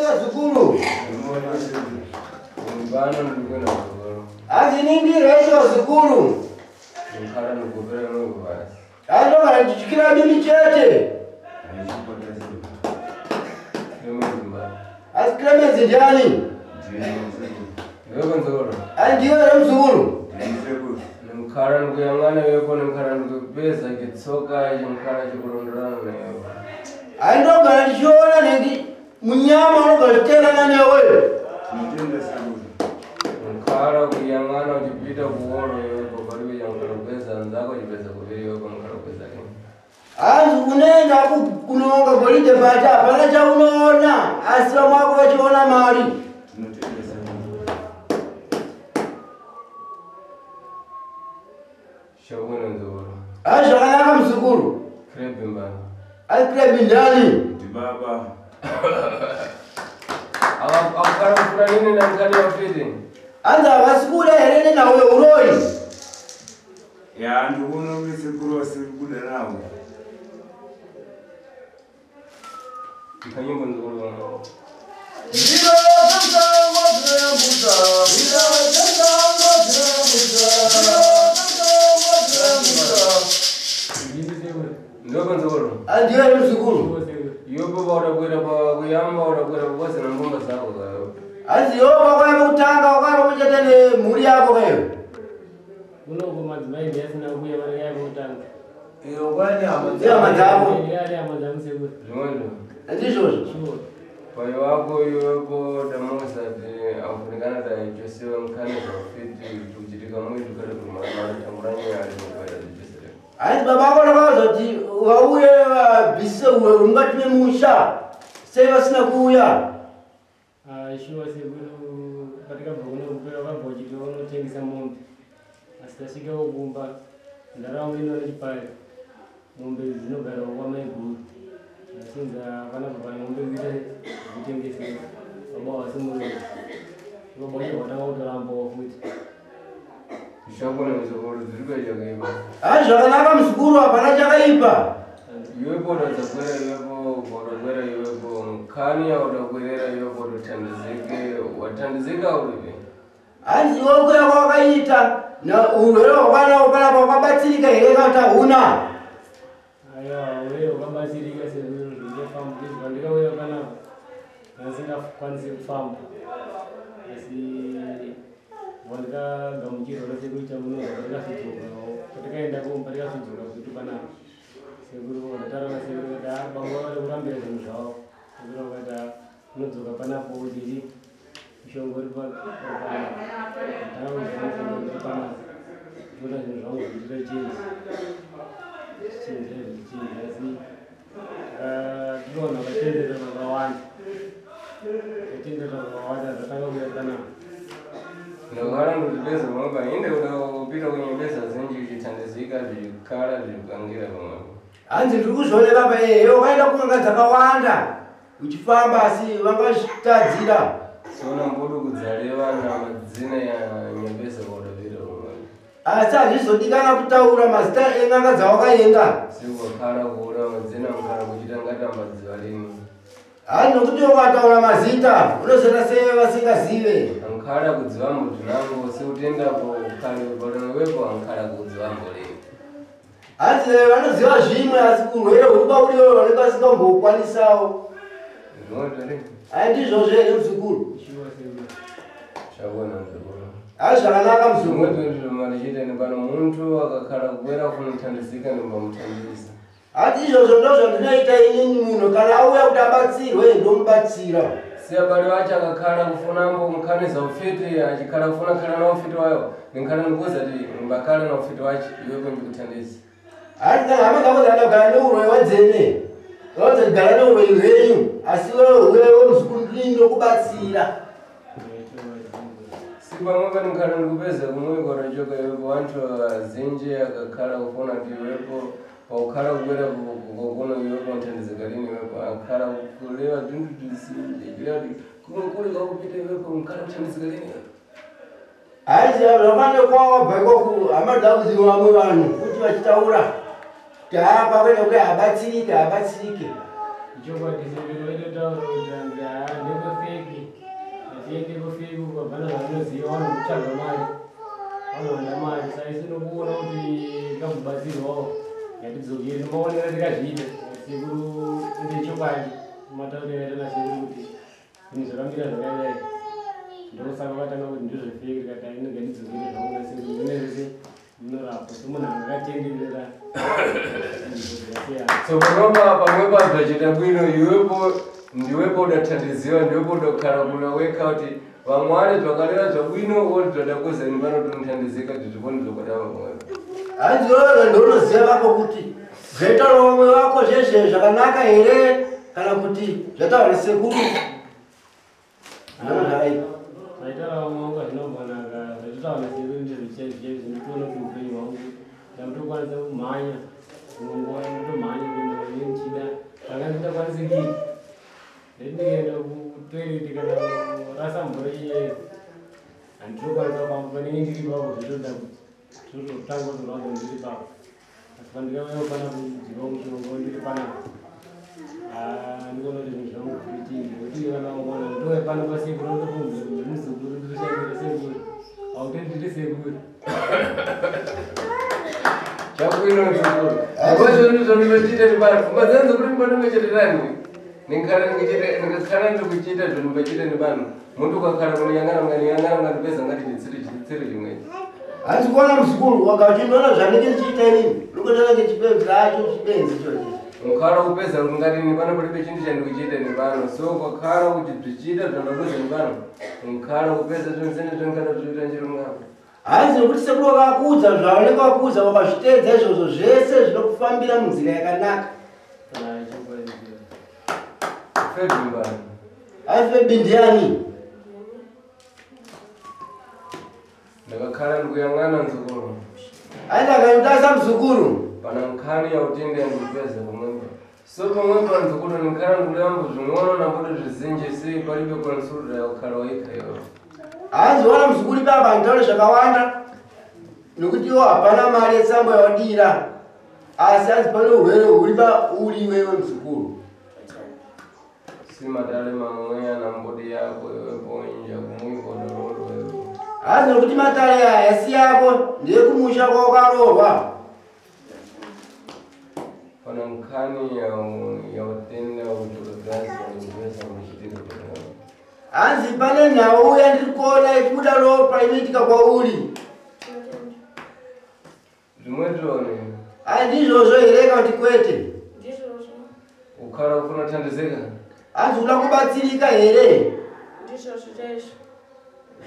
vazukuru? Mbano ndikuenda mzukuru. Hanzi ini ndiri right vazukuru. Nkhala ndikupera mungu basi. Hanzi ndogara ndichityira mimi chete. Asi Clemens ndiani? Ndiwe mzukuru. Hanzi ndiwe here muzukuru? Nkhala ndikuyang'ana iwepo nkhala ndikupeza chitsoka ichi nkhala chikulondolana newe. Hanzi ndogara ndichiona nhingi munyama unogara uchiteerana newe. Nkhala kuyang'ana uchipita kuolo iwepo palibe chankhala kupeza anzako chipeza kupiri iwepo nkhala kupeza kini. Hanzi unoenda kunonga goridhe bata hapana chaunoona asi vamwe vako vachiona mari. Shabwino mzukuru. Hanzi zvakanaka muzukuru. Krebi mbano. Hanzi Krebi ndiani? Ndibaba. Akukhala kufuna nini na nkhani ya ufiti? Hanzi havasi kuda here nenhau yeuroyi? Ya ndikuona kunge sekuru vasiri kuda navo. Kanyimbo mzukuru wangu. Ndiro dzemusango dzinoyambutsa, ndiro dzemusango dzinoyambutsa, ndiro dzemusango dzinoyambutsa. Ndiwe mzukuru. Handiwe here muzukuru? Iwepo paudakwira pakuyamba udakwira pakwese na mbumba zako kayo. Hanzi iwe wakauya kutanga wakauya pamwe chete nemhuri yako kayo. Kunoko madzimai ndiyasina kuuya vanenge kutanga. Ihama dzako. Ndiyari hama dzangu sekuru. Zvimwezvo. Handizvozvo? Sure. Pai wako iwepo damusati akufunikana taichosiwa nkhani za ufiti kuchitika mwitu kale kumuranyari mukwera zichosere. Hanzi baba vako ndakavaudza kuti vauye vabvise urwe mukati memusha sei vasina kuuya? Shuwa sekuru patakabva kuno kupera vabva vachiti vanotengesa mombe. Asi tasvika kumba ndaraunda ino nechipari mombe dzinogara kwamaiguru. Asinza panapa pane mombe kuita zvekutengesera baba vasimuroyi. Baba vacho vatanga kutorambawo futi. Zvichakona muzukuru dziripo chakaipa. Hanzi zvakanaka muzukuru hapana chakaipa. Iwepo udadzakwera iwepo udakwera iwepo nkhani yaudakwerera iwepo utandizike watandizika uripi? Hanzi iwe kuya kwawakaita urwere hwakwanawo panapa wakabatsirika here kana kuti hauna? Aiwa urwere hwakabatsirika sekuru zvichafamba kuti pandikauya panapa ndasingakwanisi kufamba. Asi vandikagamuchirwa nasekuru Chamunorwa patikazodzokawo patikaenda kumba tikazodzoka futi panapa. Sekuru ndataura nasekuru vakati haa baba vari kurambira zvinhu zvavo. Sekuru vakati haa unodzoka panapo uchiti mushonga uri panapa. Ndatanga kuziva mushonga uri panapa. Ndichiona zvinhu zvangu zvichiita chinji. Zvichinja zvichinja asi ndinoona vatendera vakawanda. Vatendera vakawanda zvatanga kuuya panapa. Ndakhala ndikutipeza pamwe inde kuda kupita kunyembesa zinji uchitandizika zvikhala zvikukangira pamwepo. Hanzi ndiri kuzvioneka paehe wakaenda kun'anga dzakawanda uchifamba asi vanga vachitadzira. Siona mbudu kudzareva na madzina ya nyembesa kwaudapita pamwepo. Asi hazvizodikana kutaura mazita en'anga dzawakaenda. Sikukhala kuura madzina mukhala kuchita ngati ambadziva lini. Hanzi nokuti ukataura mazita unozoita sevasingazive. Ankhala kudziva mbuti nango sikutendapo ukhale patanowepo ankhala kudziva mboleni. Hanzi vanoziva zvimwe asi urwere huri pauriwo vanenge vasingambokwanisawo. Zvinotori? Handizvozvo here muzukuru? Shuwa sekuru. Chabwino muzukuru. Hanzi zvakanaka muzukuru. Zvimwe marichite pano muntu akakhala kukwera kunotandizika ndimbamutandisa. Hanzi izvozvo ndozvandinoita inini munhu kana auya kuti abatsirwe ndomubatsira. Siyabali wacho akakhala kufunambo nkhani za ufiti achikhala kufuna khala na ufiti wayo ndinkhala ndikuwuza ti mbakhala na ufiti wacho iwepo ndikuthandiza. Hanzi kana hama dzako dzakada kugara neuroyi wadzene vaudza gara neuroyi hwenyu asi wewe muzukuru ndini ndokubatsira. Si pamwe ndinkhala ndikupeza kumwe kwatachoka iwepo anthu azinji akakhala kufuna ti iwepo paukhala kukwera kuno iwepo nthandizika lini iwepo akhala kulewa tinthu tisinje chilati kumwe kuli kwakupita iwepo nkhala kuthandizika lini iwepo. Hanzi zvakafanira kwawabva ikoko hama dzako dzino vamwe vanhu kuti vachitaura kuti haa pakuenda kudai habatsirike habatsirike. Chokwadi sekuru vaitotaura kuti hanzi haa ndekufeki atiende kufeki uko hapana zvavanoziva vanokutsvaga mari vanowana mari saka isu nokuona kuti tikambobatsirwawo ngatidzokere maonero tikazviita sekuru ndechokwadi matauriro aita nasekuru kuti zvinhu zvakamira zvakadai ndosaka vakatanga kuti ndezvefeki tikati aino ngatidzokere zvangu nasekuru zvine zvese ndinorapwa semunhu anga akatenderera zvakasiyana. So panopa pamwepa zvachita bwino iwepo ndiwepo udathandiziwa ndiwepo udakhala kuna wekha kuti vamwari zvakalera zvabwino oti zvadakozeni panotonithandizika kuti zviponi zvokwadava pamwepo. Hanzi wewe ndounoziva vako kuti zvaitaura vamwe vako zvezve zvakanaka here kana kuti zvataura nasekuru ndozvakaipa. Zvaitaura vamwe vangu hazvinombonaka zvaitotaura nasekuru ndizvo chaizvo chaizvo ndikuona kuti upenyu hwangu ndakutokwanisa kumhanya dzimwe nguva ndotomhanya kuenda kwanenge ndichida zvanga ndisingakwanisi kuita ndati ndikaenda kutoireti kana kurasa mvura iyeyo handitokwanisa kufamba panenge ndiri papo zvitoda kuti zvototanga kutorwadza ndiri papo asi pandikauya pana kudzikawo mushonga ndiri panapa ndikuona kuti zvinhu zvangu zvichinja nekuti kana ukaona ndouya pano pasekuru ndotofunza kuti ndiri muzukuru ndotoshandira sekuru hautendi ndiri sekuru. Chakwino mzukuru akozvoni zvondinochita ndipano pfungwa dzangu kuti ndipano ndingakhala ndikakhala ndikuchita zvondimbochita ndipano muntu ukakhala kuniyang'ana unganiyang'ana ungandipeza ngati chitsiro chitsiro chimwechi. Hanzi kuona muzukuru wanga uchindiona zvandinenge ndichiita inini urikutoona ngechibenzi racho chibenzi ichochi. Ukhala kupeza kuti ngati ndipano palibe chinthu chandikuchita ndipano so ukakhala kuti bzichita zvandakuza ndipano ukhala kupeza zvonsene zvongada zvoita njirungamo. Hanzi nekuti sekuru vakakuudza zvavanenge vakuudza wakazviteedza izvozvo zvese zvinokufambira munzira yakanaka. Chokwadi. February. Hanzi Febi ndiani? Ndakakhala ndikuyang'ana mzukuru. Hanzi akanditasa muzukuru. Pana nkhani yautende ndikupeza pamwepo so pamwepo mzukuru ndikhala ndikuyamba zving'ono namboto zvizinji sei palibe konsulta yakukhala waikha iwewe. Hanzi wana muzukuru ipapa handitaure zvakawanda nekuti iwo hapana mari yetsambo yawadira asi hanzi pane urwere huri pauri iwewe muzukuru. Si matale mamwe anambodi yako iwepo inja kumwiko dororo wewe. Hanzi nekuti matare aya si yako ndeyekumusha kwawakarohwa. Pana nkhani yautenda uchokazi ndikupeza muchitika pamwepo. Hanzi pane nhau yandiri kuona ichibuda ropa inoitika kwauri. Zvimwezvone. Hanzi ndizvozvo here kana kuti kwete? Ndizvozvo. Ukhala ufuna kuthandizika? Hanzi uda kubatsirika here? Ndizvozvo chaizvo.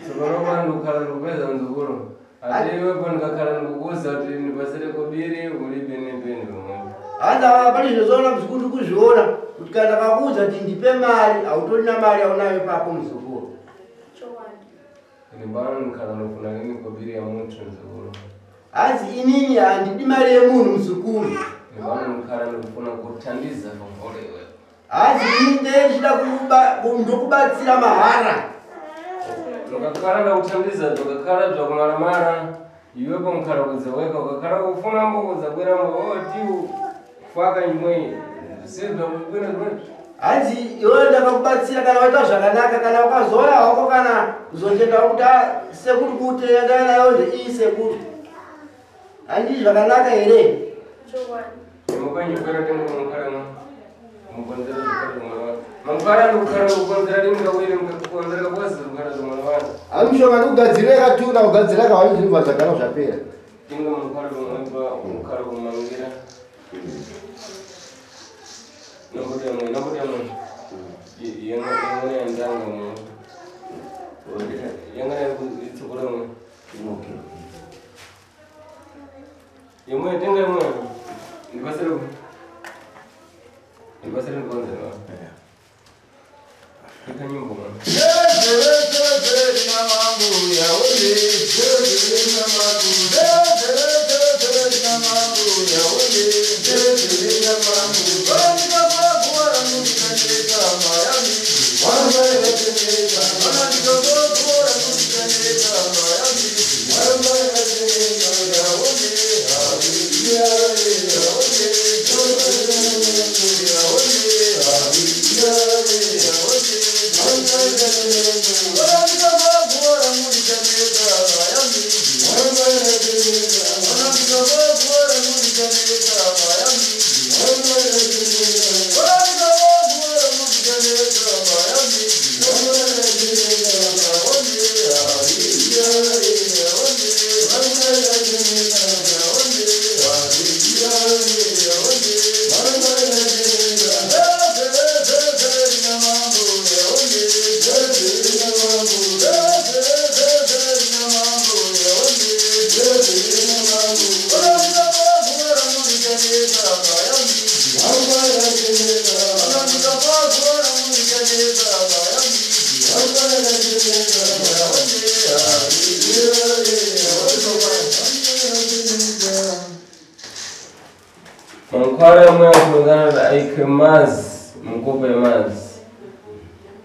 Tsopano ndikukhala ndikupeza mzukuru ati iwepo ndikakhala ndikukuza kuti ndipasire kobiri ulibe nepeni pamwepo. Hanzi apa pane zvozoona muzukuru ndikuzviona kuti kana ndakakuudza kuti ndipe mari hautorina mari yaunayo ipapo muzukuru. Chokwadi. Ini pano ndikhala ndofuna lini kobiri ya munthu mzukuru. Hanzi inini handidi mari yemunhu muzukuru. Ini pano ndikhala ndikufuna kuthandiza pamhole iwewe. Hanzi ini ndee ndichida ndokubatsira mahara. Ukakhala ndakuthandiza ukakhala zvakumaramara iwepo mukhala kudzaweka ukakhala kufunambo kudzabwerambo oti faka imwe sizvakubwina zvimwe. Hanzi iwewe ndakakubatsira kana waita zvakanaka kana ukazouya hako kana kuzotenda kuti sekuru kuti yandauya nayo ndeiyi sekuru. Handii zvakanaka here? Chokwadi. Mukanyikwera tenga mukhala mukonzera zvikhala zvomwana wake. Mangwana ndikukhala ndikukonzera lini kawiri mukakonzera kakozi zvikhala zvomwana wake. Hamushonga ndikugadzirira katuna kugadzira kawani zvinobva zvagara zvapera. Tinga mukhala kumwepa mukhala kumangira. Nambuti yamwe nambuti yamwe. Yangana yandanga mwe. Yangana itsukura mwe. Yamwe tenga yamwe. Ndipasire ku. Ndipasire ndikonzera. Ika nyimbo mwana. Yeah. Mankhwala yamwe akulingana aike mazi mukopo ya mazi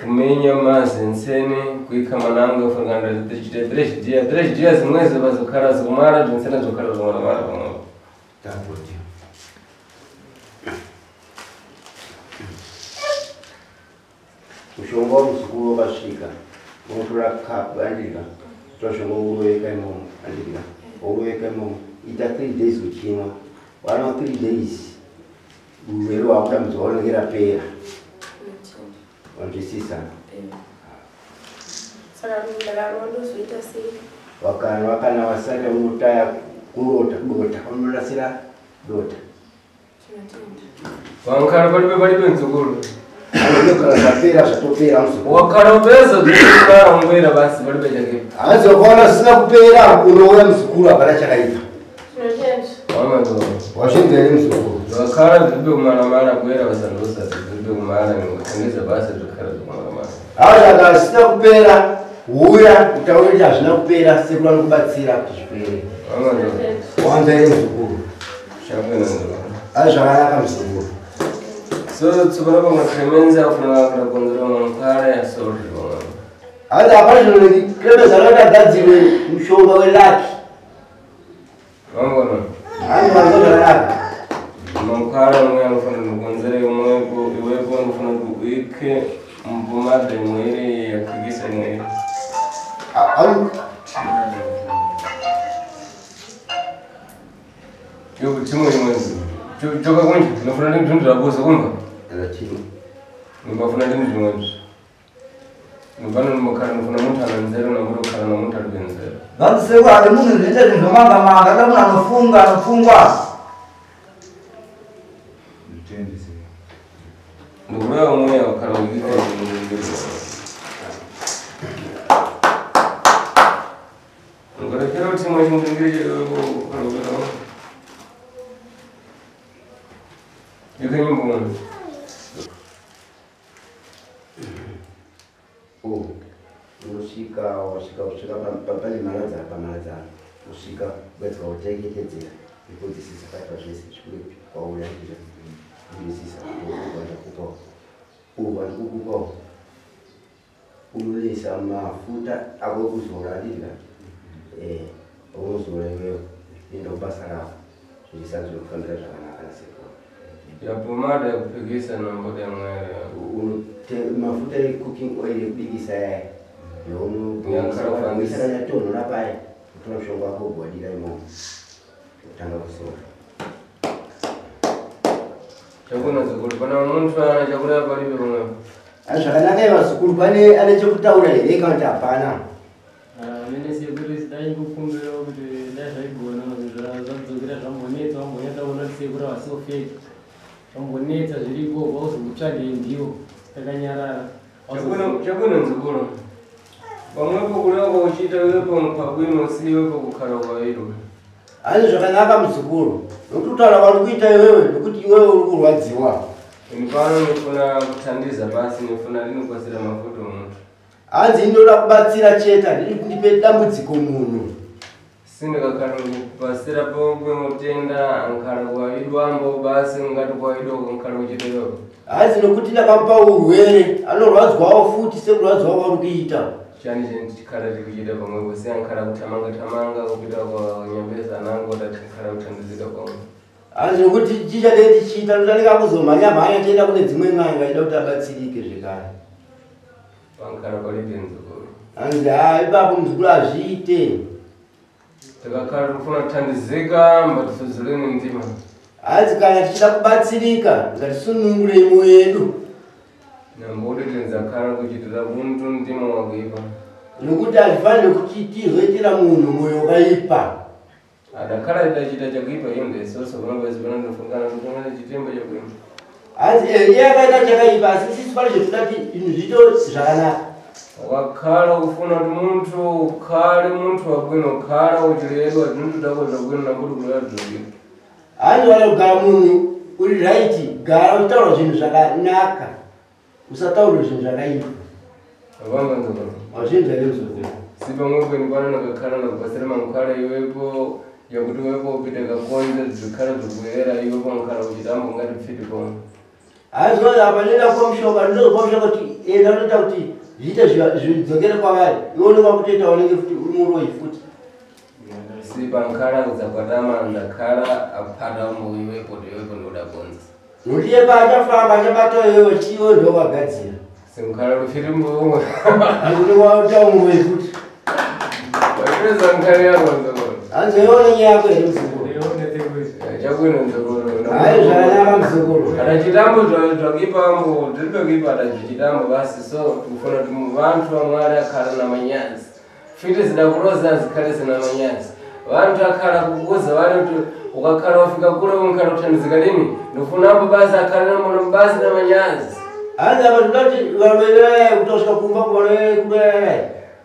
kumenya mazi nsene kuika mananga kufanana tichite 3 dias 3 dias mwezi bazokhala zikumala nsene zokhala zikumala pamwe Tapoti. Mushonga wamuzukuru wakasvika unotora kapu andika tora mushonga uroveka imomo andika uroveka imomo ita 3 days uchimwa wana 3 days urwere wakuda muzuva unenge rapera wanzwisisa. Saka ndakarwa ndozoita sei? Wakanwa kana wasarira unotaya kurota dota unorasira dota. Wankhala palibe palibe mzukuru. Anogara zvapera zvatopera muzukuru. Wakhala upeza zvichikara ungwera basi palibe chake. Hanzi wakaona zvisina kupera unouya muzukuru hapana chakaipa. Wazvinzwa here muzukuru? Wakhala zviribe kumalamala kuera vasandosa zviribe kumala ningotengesa basi zvakhala zvekumalamala. Hazvi kana zvisina kupera uya utaure kuti hazvina kupera sekuru anokubatsira kuti zvipere. Wanzwa here muzukuru? Hazvi zvakanaka muzukuru. So tsopano pamwe Clemens afuna kukonzera mankhwala ya salt pamwe. Hanzi hapana zvinhu Clemens anoti agadzirwe mushonga welaki. Wangona. Hanzi wanzwa zvakanaka. Mankhwala amwe anofanira kukonzera imwepo iwepo anofanira kuti uike mupomada imwe iri yakuikisa imwe iri. Chimwe imwe choka kunje ndinofuna ndinhu zvabosa kumva. Ndinofuna ndinhu zvimwe ndinofana ndinokhala ndinofuna munthu ananzero nambotokhala namunthu alibe nzero. Vanzi sekuru ati munhu zvinoita zvinhu zvomanga manga ada munhu anofunga anofungwa. Ndikureva mweya wakhala uiika Ngarekera kuti mwe chimutengere chekukhala Ika nyimbo mwana. Unosvika wasvika usvika pane mharadzano pamharadzano usvika ugadzika uteketedzera nekudzisisa paitwa zvese zvikure kwauya kudzisisa ndakupawo uku handikukupawo unoisa mafuta ako ekuzora andidya unozora iwewe enda kubasa rako zvichisa zvinokufambira zvakanaka nasekuru. Ya pomada yakupikisa namboda yamwere. Mafuta ecooking oil ekubikisa yaya yaunoisa kanyatonhora paya utora mushonga wako ugwadira imomo utanga kusora. Chakuna zukuru pana munthu ana chakureva palibe pamwe. Ani zvakanaka ivazukuru pane ane chekutaura here kana kuti hapana? Mene sekuru dai kukumbira kuti dai zvaigona zvadzokera zvambonetsa vambonetsa kuona kuti sekuru havasofeki. Vambonetsa zviriko vauzokutsvagei ndiwo takanyarara. Chakuna mzukuru. Pamwepo kureva kwauchiita iwepo mukabwino si iwepo kukhala kwairo. Hanzi zvakanaka muzukuru nokuti kutaura kwauri kuita iwewe nokuti iwewe uri kurwadziwa. Ini pano ndinofuna kuthandiza basi ndinofuna ndinokwasira mafuta omunthu. Hanzi inoda kubatsira chete handidi kundipe dambudziko munhu. Sindikakhala kupasira pomwe mutenda ankhala kwaidwambo basi ngati kwaidoko nkhala kuchitero. Hanzi nokuti ndakamupa urwere anorwadzwawo futi sekurwadziwa kwauri kuita. Chani chikhala tikuchita pamwepo si ankhala kuthamanga thamanga kupita kwa nyambeza nango tati nkhala kuthandizika pamwe. Hanzi nokuti chichatee tichiita totaneka kuzomhanya mhanya tienda kune dzimwe n'anga ida kuti abatsirike zvekare. Pankhala palibe mzukuru. Hanzi haa ipapo muzukuru hazviite. Takakhala tikufuna kuthandizika mbatisuzuleni mtima. Hanzi kana tichida kubatsirika ngatisunungurei mwoyo yedu. Namboti tinzakhala kuchitira buntu mtima wakuipa. Nokuti hazvifaniri kuti tizoitira munhu mwoyo wakaipa. Adakhala idachita chakuipa inde soso panobwezi panondofungana kutumira chitembo chakuipa. Hanzi iye akaita chakaipa asi isisu pane zvetinoda kuti zvinhu zviite zvakanaka. Wakhala kufuna kuti munthu ukhale munthu wabwino ukhala uchiledwa zinthu zako zabwino namboti kulera zvokuipa. Hanzi wana kugara munhu uri raiti gara uchitaura zvinhu zvakanaka usataure zvinhu zvakaipa. Wapamba nzukuru. Wazvinzwa here muzukuru? Si pamwepo ini pano ndakakhala ndakupasira mankhwala iwepo Yakuti wepo upite kakonze zvikhala zvikuyera iwe pankhala uchitambo ngati pfiti pomwe. Aizo apa nenda kwa mushoka ndozopa mushoka kuti enda unoita kuti zviite zvidzokere kwavari iwe unenge wakutoita unenge futi uri muroyi futi. Si pankhala udzakwatama ndakhala aphata umbo iwepo iwepo ndoda bonza. Nokuti iye paachafamba achabata iwewe chiwe ndowagadzira. Sinkhala lufiri mbo. Nekuti waita umuroyi futi. Wapeza nkhani yako mzukuru. Hanzi ione nyaya yako here muzukuru. Chabwino mzukuru. Hayi zvakanaka muzukuru. Kana chitambo zvakuipambo tiripe kuipa chitambo basi so tikufuna kuti vantu vamwari akhala na manyazi. Fiti zidakuroza zikhale zina manyazi. Vantu akhala kukuza vari kuti ukakhala wafika kule unkhala kuthandizika lini ndikufunambo basi akhale namono basi na manyazi. Hanzi apa tinoti varume kutosvika kumba kune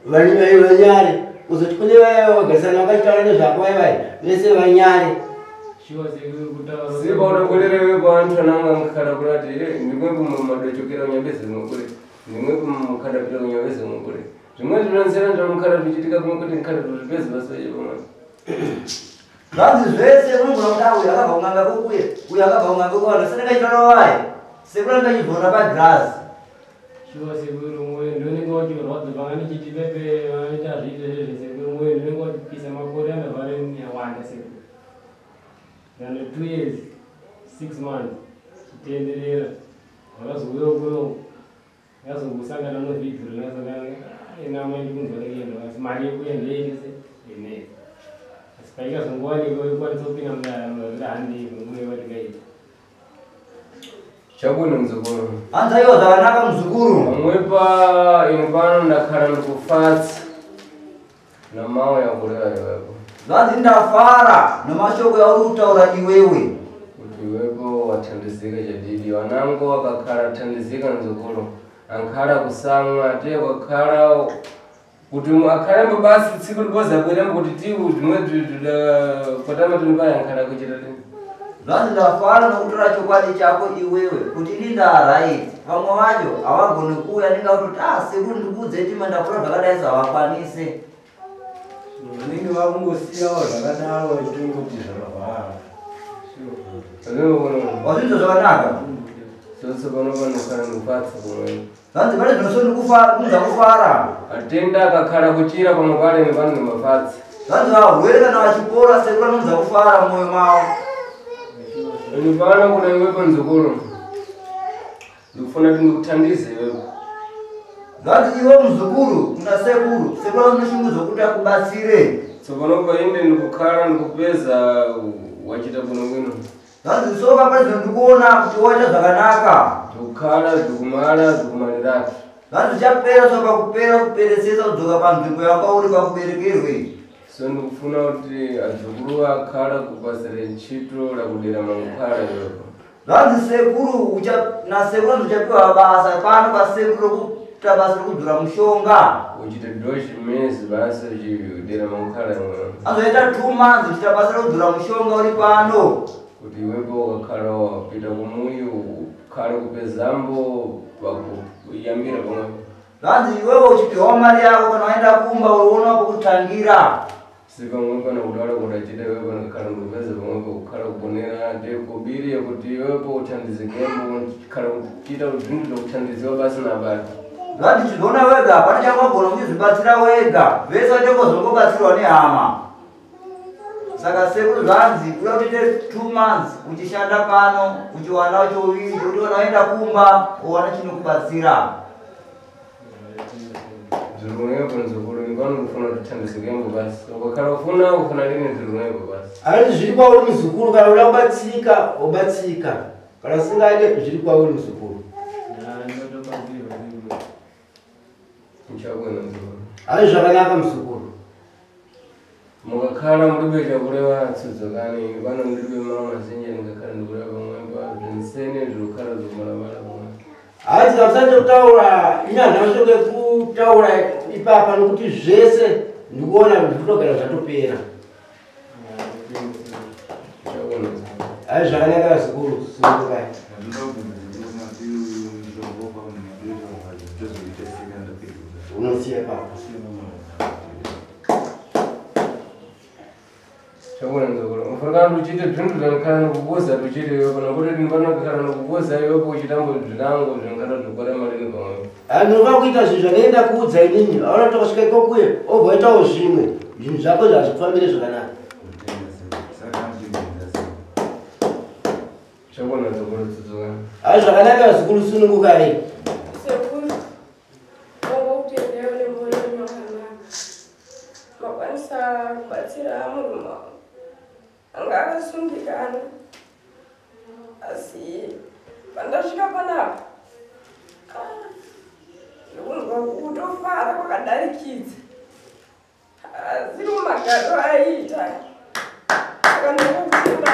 vanyare kuzoti kune vaya vagarisana vakachitaura nezvako vai vai vese vanyare. Sipa udakwelerewe vantu ananga nkhala kulati ndimwepo madochokera unyambeze mwekule ndimwepo mukhandapita kunyambeze mwekule zvimwe zvinonzera zvamukhala zvichiitika kumwe kuti nkhala tuzvipedze basi vache pamwe. Zvanzi zvese unogona kuti uyu akabva kun'anga kokuye uyu akabva kun'anga kokuye sendakachitaura waye sekuru andachivhura pagirazi. Shuwa sekuru mwoyo ndinenge wachirwadza panga ndichiti pepe vanoita zviito zvezve sekuru mwoyo ndinenge wachipisa makore andavhare awanda sekuru. Ndane 2 years 6 months chitenderera ndakazouya kuno ndakazongosangana novhidhiro ndakasangana inamai ndikunzwa ndikuenda asi mari yekuya ndeyeitese inei asi paikazongowanikwa ikwanisa kupinda mudaramo ndakuti handei kune kwatikaita. Chabwino mzukuru. Hanzi aiwa zvakanaka muzukuru. Pamwepa ine pano ndakhala ndikufatsa namawu yakureva iwepo. Zvanzi ndafara nemashoko yauri kutaura iwewe. Kuti iwepo wathandizika chadidi wanango wakakhala thandizika mzukuru. Ankhala kusamwa te wakhala kuti akhalembo basi tsiku liboza bwerembo kuti tiwu zvimwe kwatama tinopaya ankhala kuchita lini. Zvanzi ndafara nokutora chokwadi chako iwewe kuti ini ndaraiti vamwe vacho havagoni kuuya ndingakutoti sekuru ndikuudze tima ndakura zvakadai so havakwanise. Vanenge vakungosiyawo zvakadaro vachitongoti zvakavhara. Wazvinzwa zvakanaka. Tsotso pano panokhala ndikufatsa kumwe. Zvanzi pane zvinoso ndikunza kufara. Atenda akakhala kuchira pamwe pale nepano nemafatsa. Zvanzi varwere kana vachipora sekuru anonza kufara mumwoyo mavo. Ine pano kuna iwepo mzukuru. Ndikufuna kuti ndikuthandize iwepo. Zvanzi iwe muzukuru kuna sekuru sekuru anoshungudzwa kuti akubatsire. Tsopano painde ndikukhala ndikupeza wachita bwino bwino. Zvanzi soka pane zvino ndikuona kuti waita zvakanaka. Ndikukhala ndikumala ndikumaliratu. Zvanzi uchapera soka kupera kuperesesa kudzoka panzvimbo yanga uri pakuberekerwe. So ndikufuna kuti adzukuru akhala kupasire ntchito lakudera mankhwala iwepo. Zvanzi sekuru nasekuru uchapiwa basa pano pasekuru rokuita basa rokudzura mushonga. Uchite doshi mezi basi uchidera mankhwala imweyo. Azoita 2 months uchiita basa rokudzura mushonga uri pano. Kuti iwepo ukakhala wapita kumuyi ukhale kupezambo pakuyambira pamwe. Zvanzi iwewe uchipiwa mari yako kana waenda kumba uona pokutangira. Si pamwe pano kudala kudachita iwepo ndikakhala ndikupeza pamwepo kukhala kuponera ndikubiri yekuti iwepo uthandizikembo khala kuchita zvinhu zvokuthandiziwa basi nabari. Zvanzi chizoona wega hapana changagona kuchizvibatsira wega vese vachangozongobatsirwa nehama. Saka sekuru zvanzi kuda kutoite 2 months uchishanda pano uchiwana chouviri chokuti kana waenda kumba uwana chinokubatsira. Zvirikunepo mzukuru pano kufuna kuti thandizikembo basi ukakhala ufuna ufuna lini zvirikunepo basi. Hanzi zviri kwauri muzukuru kana uda kubatsirika wobatsirika kana usingade zviri kwauri muzukuru. Chabwino mzukuru. Hanzi zvakanaka muzukuru. Mukakhala mulibe chakureva tsudzokani pano ndilibe mawu mazinji ndingakhala ndikureva pamwepa zvinsene zvirikukhala zikumalabala pamwe. Hanzi kamusati kutaura ine handina mashoko ekutaura ipapa nokuti zvese ndikuona zvirikutogara zvatopera. Chabwino mzukuru. Hayi zvakanaka vazukuru sunungukai. Unosiya ipapo. Chabona nzukuru. Ufanira kuti uchiite zvinhu zvanokhala nokukuza tuchiite iwepo nokuti ndinokhala nokukuza iwepo uchitambo zvinango zvinokhala zvikora marini pamwepo. Ndinofanira kuita zvinhu zvandinoenda kuudza inini. Aona kuti wakasvika ikokuye obva waitawo zvimwe. Zvinhu zvako zvazvifambire zvakanaka. Chabona nzukuru tsutsuka. Hai zvakanaka zukuru sunungukai. Sekuru, ndongokutendai nemoyo wenyu wakanaka. Makwanisa kubatsira murume wangu. Anga akasungikana. Asi pandasvika panapa, ndikunzwa kutofara kwakadarikidza. Asiri mumagaro aiita. Saka ndongokutenda.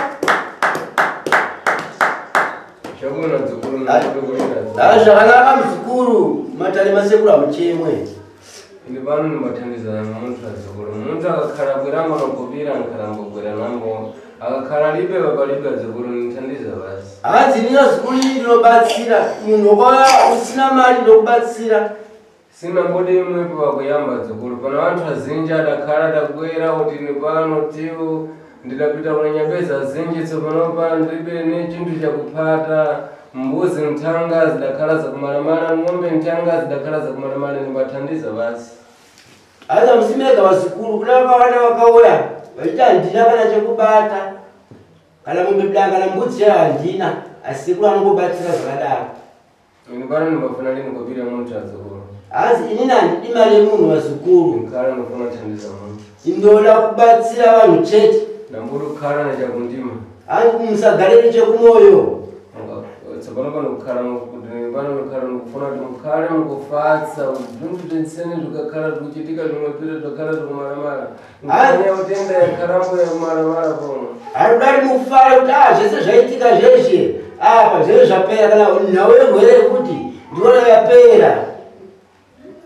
Chabona nzukuru nokutokuita. Hai zvakanaka muzukuru. Matare masekuru hamuchemwe. Indi pano ndimbathandizana nomunthu adzukuru. Munthu akakhala bwera nokupira nkhalambogwera nambo. Akakhala libe palibe adzukuru ndithandiza basi. Hanzi nina zukuru iyi ndinobatsira. Munhu wakauya usina mari ndokubatsira. Sina mbodi imwepo pakuyamba adzukuru. Pano anthu azinji adakhala adagwera kuti ni pano tiwu ndidapita kuna nyapeza azinji tsopano pano ndilibe ne chinthu chakuphata. Mbuzi nthanga zidakhala zakumalamala, ng'ombe nthanga zidakhala zakumalamala ndimbathandiza basi. Aza musimega vazukuru kuna vakawanda vakauya vachiti handina kana chekubata kana mombe danga kana mbudzi chaiyo handina asi sekuru anongobatsira zvakadaro. Ini pano ndimbafuna lini kupira munthu adzukuru. Hanzi inini handidi mari yemunhu vazukuru. Nkhala ndofuna kuthandiza munthu. Indoda kubatsira vanhu chete. Ndamburi kukhala nechakundima. Hanzi musagare nechekumoyo. Tsopano pano kukhala pano kukhala ndikufuna kuti mukhale mukufatsa zvinhu zvensene zvikakhala zvikuchitika zvimwe zvakhala zvikumaramara. Nkanya utenda yakharambo yakumaramara pono. Harudari mufare kuti zvese zvaitika zveshe apa zvese zvapera kana nhau yegwere yekuti ndiona yapera.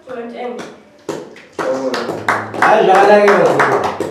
Tinotenda. Hai zvakanaka vazukuru.